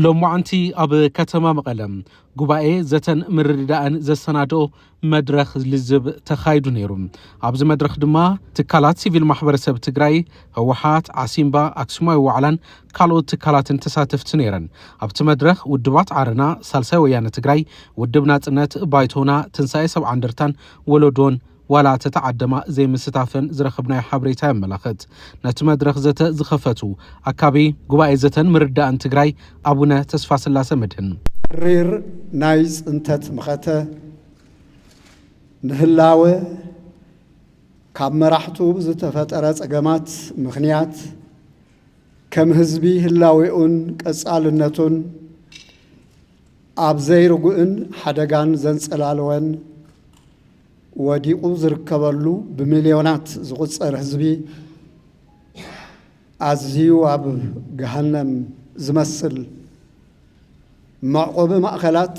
ሎማዓንቲ ኣብ ከተማ መቐለ ጉባኤ ዘተን ምርድዳእን ዘሰናድኦ መድረኽ ልዝብ ተኻይዱ ነይሩ። ኣብዚ መድረኽ ድማ ትካላት ሲቪል ማሕበረሰብ ትግራይ፣ ህወሓት፣ ዓሲምባ፣ ኣክሱማዊ ዋዕላን ካልኦት ትካላትን ተሳተፍቲ ነይረን። ኣብቲ መድረኽ ውድባት ዓረና፣ ሳልሳይ ወያነ ትግራይ፣ ውድብ ናጽነት፣ ባይቶና፣ ትንሳኤ ሰብዓ እንደርታን ወለዶን ዋላ ተተዓደማ ዘይምስታፈን ዝረኸብናዮ ሓበሬታ የመላኽት። ነቲ መድረኽ ዘተ ዝኸፈቱ ኣካቢ ጉባኤ ዘተን ምርዳእን ትግራይ ኣቡነ ተስፋስላሰ መድህን፣ ሪር ናይ ጽንተት መኸተ ንህላወ ካብ መራሕቱ ብዝተፈጠረ ጸገማት ምኽንያት ከም ህዝቢ ህላዌኡን ቀጻልነቱን ኣብ ዘይርጉእን ሓደጋን ዘንጸላለወን ወዲቑ ዝርከበሉ ብሚልዮናት ዝቑጸር ህዝቢ ኣዝዩ ኣብ ገሃነም ዝመስል መዕቆቢ ማእኸላት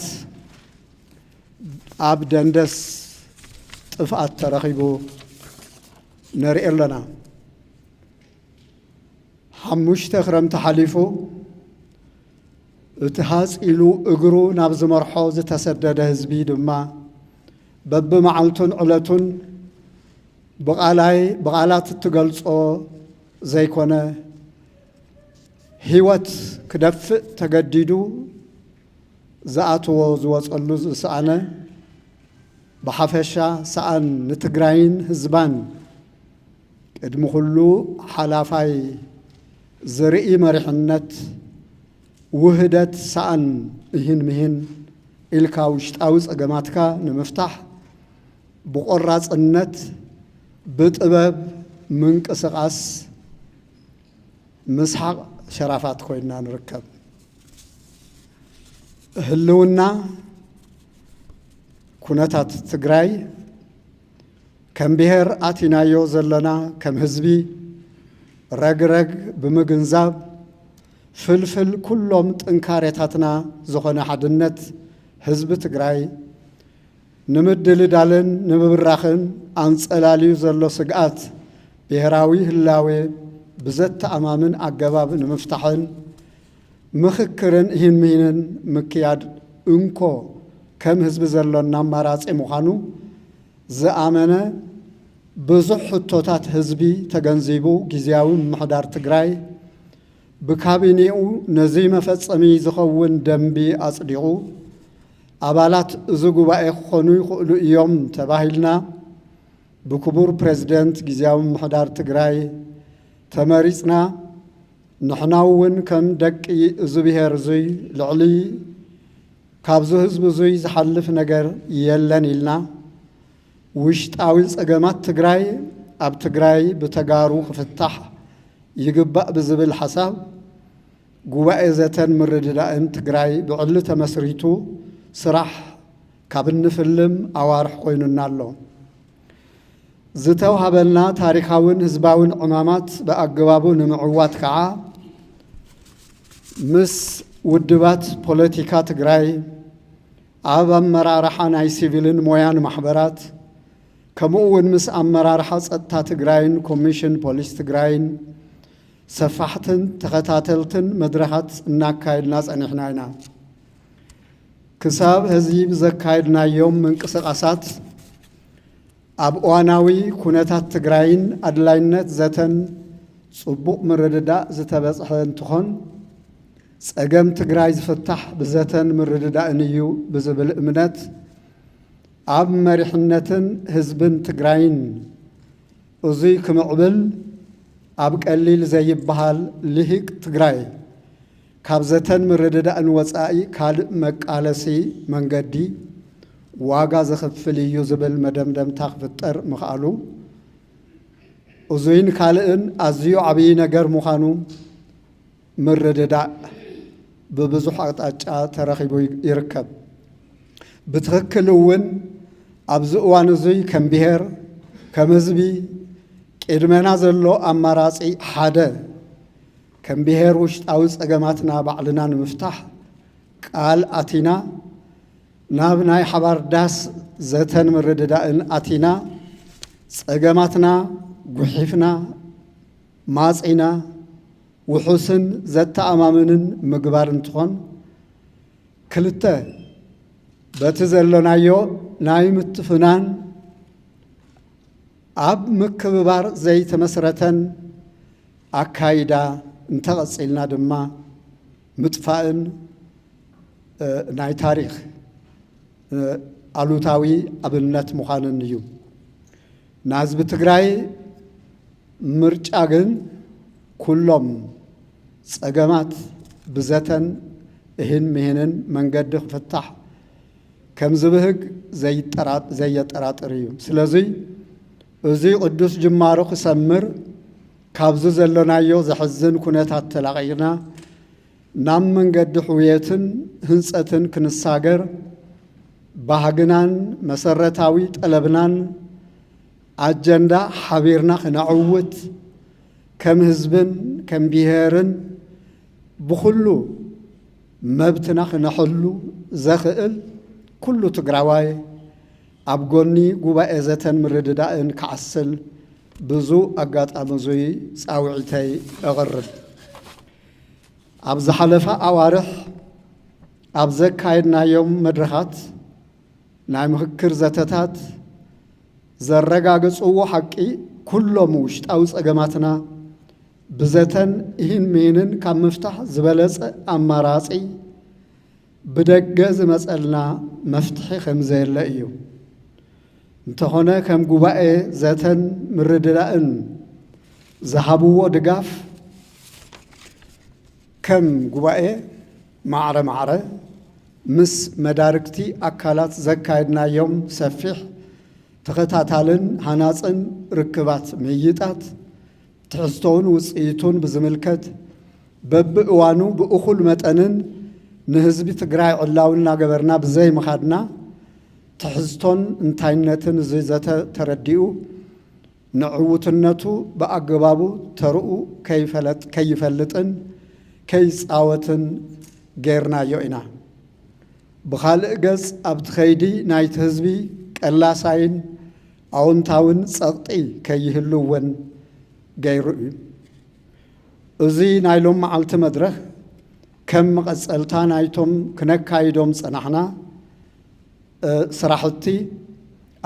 ኣብ ደንደስ ጥፍኣት ተረኺቡ ንርኢ ኣለና። ሓሙሽተ ክረምቲ ሓሊፉ እቲ ሃጽ ኢሉ እግሩ ናብ ዝመርሖ ዝተሰደደ ህዝቢ ድማ በብመዓልቱን ዕለቱን ብቓላይ ብቓላት እትገልጾ ዘይኮነ ህይወት ክደፍእ ተገዲዱ ዝኣትዎ ዝወጸሉ ዝሰኣነ ብሓፈሻ ሰኣን ንትግራይን ህዝባን ቅድሚ ኩሉ ሓላፋይ ዝርኢ መሪሕነት ውህደት ሰኣን እሂን ምሂን ኢልካ ውሽጣዊ ጸገማትካ ንምፍታሕ ብቆራጽነት ብጥበብ ምንቅስቓስ ምስሓቕ ሸራፋት ኮይንና ንርከብ። ህልውና ኩነታት ትግራይ ከም ብሔር ኣቲናዮ ዘለና ከም ህዝቢ ረግረግ ብምግንዛብ ፍልፍል ኩሎም ጥንካሬታትና ዝኾነ ሓድነት ህዝቢ ትግራይ ንምድልዳልን ንምብራኽን ኣንጸላልዩ ዘሎ ስግኣት ብሔራዊ ህላዌ ብዘተኣማምን ኣገባብ ንምፍታሕን ምኽክርን እሂን ምሂንን ምክያድ እንኮ ከም ህዝቢ ዘሎና ኣማራጺ ምዃኑ ዝኣመነ ብዙሕ ሕቶታት ህዝቢ ተገንዚቡ ግዝያዊ ምምሕዳር ትግራይ ብካቢኔኡ ነዚ መፈጸሚ ዝኸውን ደንቢ ኣጽዲቑ ኣባላት እዚ ጉባኤ ክኾኑ ይኽእሉ እዮም ተባሂልና ብክቡር ፕሬዝደንት ግዝያዊ ምምሕዳር ትግራይ ተመሪጽና። ንሕና እውን ከም ደቂ እዚ ብሔር እዙይ ልዕሊ ካብዚ ህዝቢ እዙይ ዝሓልፍ ነገር የለን ኢልና ውሽጣዊ ጸገማት ትግራይ ኣብ ትግራይ ብተጋሩ ክፍታሕ ይግባእ ብዝብል ሓሳብ ጉባኤ ዘተን ምርድዳእን ትግራይ ብዕሊ ተመስሪቱ ስራሕ ካብ እንፍልም ኣዋርሕ ኮይኑና ኣሎ። ዝተውሃበልና ታሪኻውን ህዝባውን ዕማማት ብኣገባቡ ንምዕዋት ከዓ ምስ ውድባት ፖለቲካ ትግራይ ኣብ ኣመራርሓ ናይ ሲቪልን ሞያን ማሕበራት ከምኡ እውን ምስ ኣመራርሓ ፀጥታ ትግራይን ኮሚሽን ፖሊስ ትግራይን ሰፋሕትን ተኸታተልትን መድረኻት እናካየድና ፀኒሕና ኢና። ክሳብ ሕዚ ብዘካየድናዮም ምንቅስቓሳት ኣብ እዋናዊ ኩነታት ትግራይን ኣድላይነት ዘተን ፅቡቕ ምርድዳእ ዝተበፅሐ እንትኾን ፀገም ትግራይ ዝፍታሕ ብዘተን ምርድዳእን እዩ ብዝብል እምነት ኣብ መሪሕነትን ህዝብን ትግራይን እዙይ ክምዕብል ኣብ ቀሊል ዘይበሃል ልሂቅ ትግራይ ካብ ዘተን ምርድዳእን ወፃኢ ካልእ መቃለሲ መንገዲ ዋጋ ዘኽፍል እዩ ዝብል መደምደምታ ክፍጠር ምኽኣሉ እዙይን ካልእን ኣዝዩ ዓብዪ ነገር ምዃኑ ምርድዳእ ብብዙሕ ኣቕጣጫ ተረኺቡ ይርከብ። ብትኽክል እውን ኣብዚ እዋን እዙይ ከም ብሔር ከም ህዝቢ ቅድመና ዘሎ ኣማራፂ ሓደ ከም ብሔር ውሽጣዊ ፀገማትና ባዕልና ንምፍታሕ ቃል ኣቲና ናብ ናይ ሓባር ዳስ ዘተን ምርድዳእን ኣቲና ፀገማትና ጉሒፍና ማፂና ውሑስን ዘተኣማምንን ምግባር እንትኾን ክልተ፣ በቲ ዘሎናዮ ናይ ምትፍናን ኣብ ምክብባር ዘይተመስረተን ኣካይዳ እንተቐጺልና ድማ ምጥፋእን፣ እ፣ ናይ ታሪኽ፣ እ፣ ኣሉታዊ ኣብነት ምዃንን እዩ። ንህዝቢ ትግራይ ምርጫ ግን ኩሎም ጸገማት ብዘተን እሂን ምሂንን መንገዲ ክፍታሕ ከም ዝብህግ ዘይጠራ-፣ ዘየጠራጥር እዩ። ስለዚ እዚ ቅዱስ ጅማሮ ክሰምር ካብዚ ዘሎናዮ ዘሕዝን ኩነታት ተላቒቕና ናብ መንገዲ ሕውየትን ህንጸትን ክንሳገር ባህግናን መሰረታዊ ጠለብናን ኣጀንዳ ሓቢርና ክነዕውት ከም ህዝብን ከም ብሄርን ብኹሉ መብትና ክነሕሉ ዘኽእል ኩሉ ትግራዋይ ኣብ ጎኒ ጉባኤ ዘተን ምርድዳእን ክዓስል ብዙ ኣጋጣሚ እዙይ ጻውዒተይ እቕርብ። ኣብ ዝሓለፈ ኣዋርሕ ኣብ ዘካየድናዮም መድረኻት ናይ ምኽክር ዘተታት ዘረጋገጽዎ ሓቂ ኩሎም ውሽጣዊ ጸገማትና ብዘተን እሂን ምሂንን ካብ ምፍታሕ ዝበለጸ ኣማራጺ ብደገ ዝመጸልና መፍትሒ ከም ዘየለ እዩ። እንተኾነ ከም ጉባኤ ዘተን ምርድዳእን ዝሃብዎ ድጋፍ ከም ጉባኤ ማዕረ ማዕረ ምስ መዳርግቲ ኣካላት ዘካየድናዮም ሰፊሕ ተኸታታልን ሃናጽን ርክባት ምይይጣት ትሕዝቶውን ውጽኢቱን ብዝምልከት በብእዋኑ ብእኹል መጠንን ንህዝቢ ትግራይ ዕላዊ እናገበርና ብዘይምኻድና ትሕዝቶን እንታይነትን እዚ ዘተ ተረዲኡ ንዕውትነቱ ብኣገባቡ ተርኡ ከይፈለጥ-፣ ከይፈልጥን ከይጻወትን ጌርናዮ ኢና። ብኻልእ ገጽ ኣብቲ ኸይዲ ናይቲ ህዝቢ ቀላሳይን ኣወንታውን ጸቕጢ ከይህሉ እውን ገይሩ እዩ። እዚ ናይ ሎም መዓልቲ መድረኽ ከም መቐጸልታ ናይቶም ክነካይዶም ጸናሕና እ፣ ስራሕቲ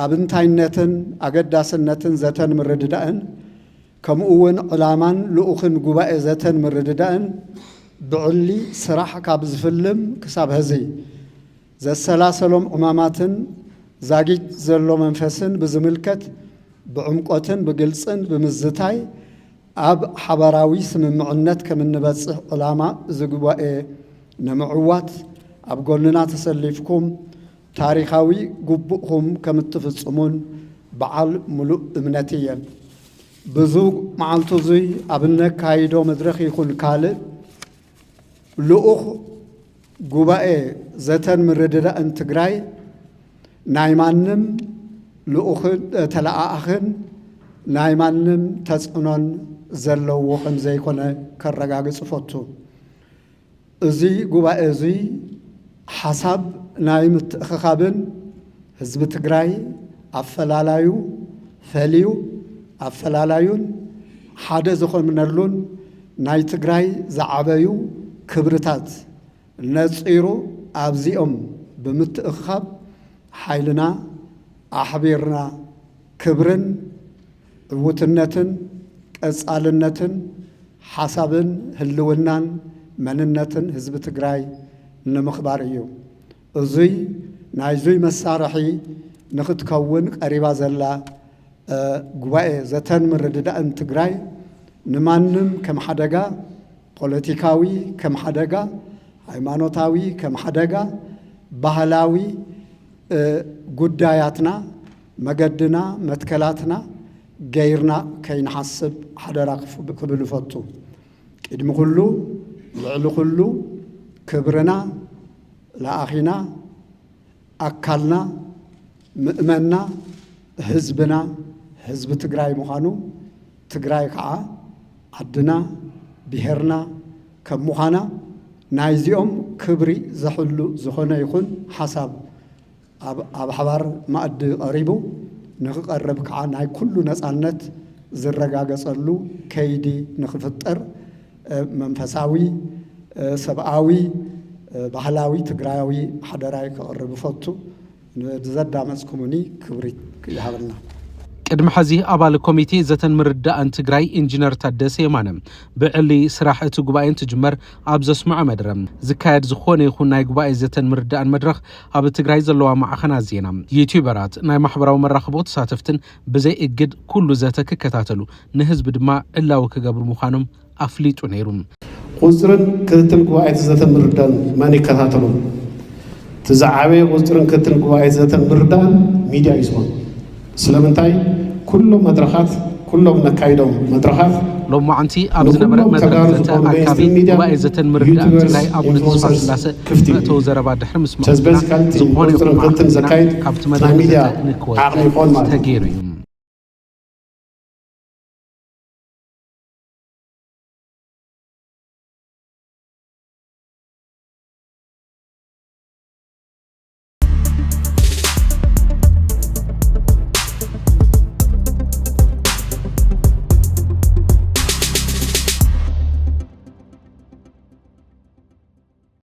ኣብ እንታይነትን ኣገዳስነትን ዘተን ምርድዳእን ከምኡ እውን ዕላማን ልኡኽን ጉባኤ ዘተን ምርድዳእን ብዕሊ ስራሕ ካብ ዝፍልም ክሳብ ሐዚ ዘሰላሰሎም ዕማማትን ዛጊት ዘሎ መንፈስን ብዝምልከት ብዕምቆትን ብግልጽን ብምዝታይ ኣብ ሓባራዊ ስምምዕነት ከም እንበጽሕ ዕላማ እዚ ጉባኤ ንምዕዋት ኣብ ጎንና ተሰሊፍኩም ታሪኻዊ ግቡእኹም ከም እትፍጽሙን በዓል ምሉእ እምነት እየ። ብዙ መዓልቱ እዙይ ኣብ እነካይዶ መድረኽ ይኹን ካልእ ልኡኽ ጉባኤ ዘተን ምርድዳእን ትግራይ ናይ ማንም ልኡኽን ተለኣኣኽን ናይ ማንም ተጽዕኖን ዘለዎ ከም ዘይኮነ ከረጋግጽ እፈቱ። እዚ ጉባኤ እዚ ሓሳብ ናይ ምትእኽኻብን ህዝቢ ትግራይ ኣፈላላዩ ፈልዩ ኣፈላላዩን ሓደ ዝኾነሉን ናይ ትግራይ ዝዓበዩ ክብርታት ነጺሩ ኣብዚኦም ብምትእኽኻብ ሓይልና ኣሕቢርና ክብርን ዕውትነትን ቀጻልነትን ሓሳብን ህልውናን መንነትን ህዝቢ ትግራይ ንምኽባር እዩ። እዙይ ናይዙይ መሳርሒ ንኽትከውን ቀሪባ ዘላ እ፣ ጉባኤ ዘተን ምርድዳእን ትግራይ ንማንም ከም ሓደጋ ፖለቲካዊ፣ ከም ሓደጋ ሃይማኖታዊ፣ ከም ሓደጋ ባህላዊ፣ እ፣ ጉዳያትና፣ መገድና፣ መትከላትና ገይርና ከይንሓስብ ሓደራ ክፍ-፣ ክብል እፈቱ። ቅድሚ ኩሉ፣ ልዕሊ ኩሉ ክብርና፣ ለኣኺና፣ ኣካልና፣ ምእመንና፣ ህዝብና፣ ህዝቢ ትግራይ ምዃኑ፣ ትግራይ ከዓ ዓድና፣ ብሄርና ከም ምዃና፣ ናይዚኦም ክብሪ ዘሕሉ ዝኾነ ይኹን ሓሳብ ኣብ፣ ኣብ ሓባር መኣዲ ቀሪቡ ንኽቐርብ ከዓ ናይ ኩሉ ነፃነት ዝረጋገፀሉ ከይዲ ንኽፍጠር፣ እ፣ መንፈሳዊ፣ እ፣ ሰብኣዊ፣ ባህላዊ ትግራያዊ ሓደራይ ከቕርብ እፈቱ። ንዘዳመፅኩምኒ ክብሪ ይሃበልና። ቅድሚ ሕዚ ኣባል ኮሚቴ ዘተን ምርዳእን ትግራይ ኢንጂነር ታደሰ የማነ ብዕሊ ስራሕ እቲ ጉባኤ እንትጅመር ኣብ ዘስምዖ መደረ ዝካየድ ዝኾነ ይኹን ናይ ጉባኤ ዘተን ምርዳእን መድረኽ ኣብ ትግራይ ዘለዋ ማዕኸናት ዜና፣ ዩቲዩበራት፣ ናይ ማሕበራዊ መራኸቦ ተሳተፍትን ብዘይ እግድ ኩሉ ዘተ ክከታተሉ ንህዝቢ ድማ ዕላዊ ክገብሩ ምዃኖም ኣፍሊጡ ነይሩ። ቁፅርን ክትትል ጉባኤ ዘተን ምርዳእን መን ይከታተሎ? እቲ ዝዓበየ ቁፅርን ክትትል ጉባኤ ዘተን ምርዳእን ሚድያ እዩ ዝኾን። ስለምንታይ ኩሎም መድረኻት ኩሎም ነካይዶም መድረኻት ሎማዓንቲ ኣብ ዝነበረ መድረኽ ዘተ ኣካቢ ጉባኤ ዘተን ምርዳእን ትግራይ ኣቡነ ተስፋ ስላሰ መእተዊ ዘረባ ድሕሪ ምስማዕ ዝኾነ ይኹን ማዕኸን ዜና ካብቲ መድረኽ ዘተ ንክወፅእ ተገይሩ እዩ።